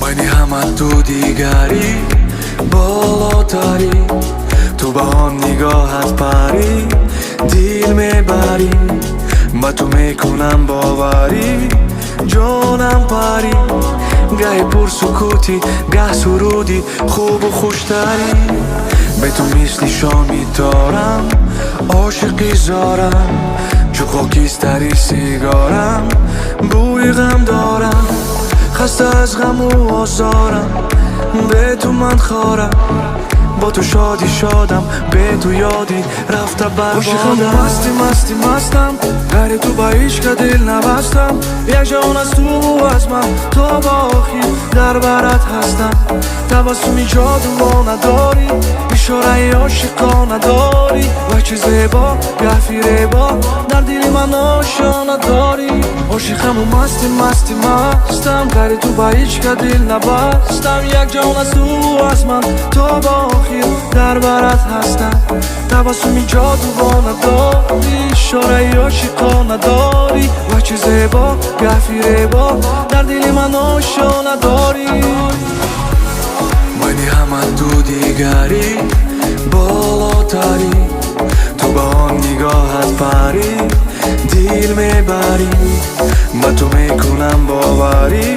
Байни ҳама ту дигарӣ, болотарӣ. Ту ба он нигоҳат парӣ, дил мебарӣ. Ба ту мекунам боварӣ, ҷонам парӣ. Гаҳи пурсукутӣ, гаҳ суруди хубу хуштарӣ. Бе ту мисли шоми торам, ошиқи зорам. Чу хокистари сигорам, бӯи ғам дорам. Хаста аз ғаму озорам, бе ту ман хорам. Бо ту шодӣ шодам, бе ту ёди рафта барбодам. Масти, масти, мастам, ғайри ту ба ҳеҷ дил набастам. Як ҷаҳон аз туву аз ман, то ба охир дар барат ҳастам. Табассуми ҷодувона дорӣ, ишораи ошиқона дорӣ. Вай, чӣ зебо, гаҳ фиребо, дар дили ман ошёна дорӣ. Ошиқаму масти, масти, мастам, ғайри ту ба ҳеҷ дил набастам. Як ҷаҳон аз туву аз ман, то ба охир дар барат ҳастам. Табассуми ҷодувона дорӣ, ишораи ошиқона дорӣ. Вай, чӣ зебо, гаҳ фиребо, дар дили ман ошёна дорӣ. Байни ҳама ту дигарӣ, болотарӣ. Ту ба он нигоҳат парӣ, дил мебарӣ. Ба ту мекунам боварӣ,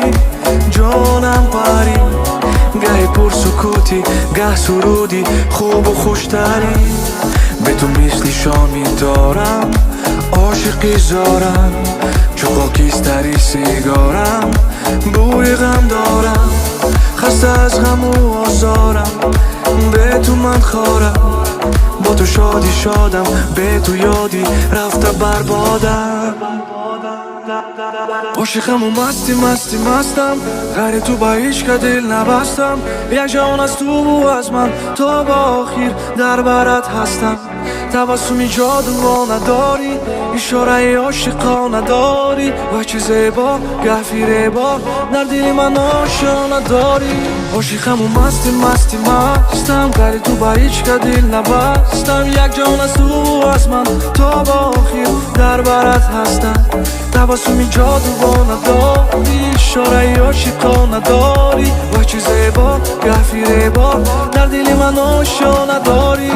ҷонам парӣ. Гаҳи пурсукутӣ, гаҳ суруди хубу хуштарӣ. Бе ту мисли шоми торам, ошиқи зорам. Чу хокистари сигорам, бӯи ғам дорам. Хаста аз ғаму озорам, бе ту ман хорам. Бо ту шодӣ шодам, бе ту ёди рафта барбодам. Ошиқаму масти, масти, мастам, ғайри ту ба ҳеҷ дил набастам. Як ҷаҳон аз туву аз ман, то ба охир дар барат ҳастам. Табассуми ҷодувона дорӣ, ишораи ошиқона дорӣ. Вай, чӣ зебо, гаҳ фиребо, дар дили ман ошёна дорӣ. Ошиқаму масти, масти, мастам, ғайри ту ба ҳеҷ дил набастам. Як ҷаҳон аз туву аз ман, то ба охир дар барат ҳастам. Табассуми ҷодувона дорӣ, ишораи ошиқона дорӣ. Вай, чӣ зебо, гаҳ фиребо, дар дили ман ошёна дорӣ.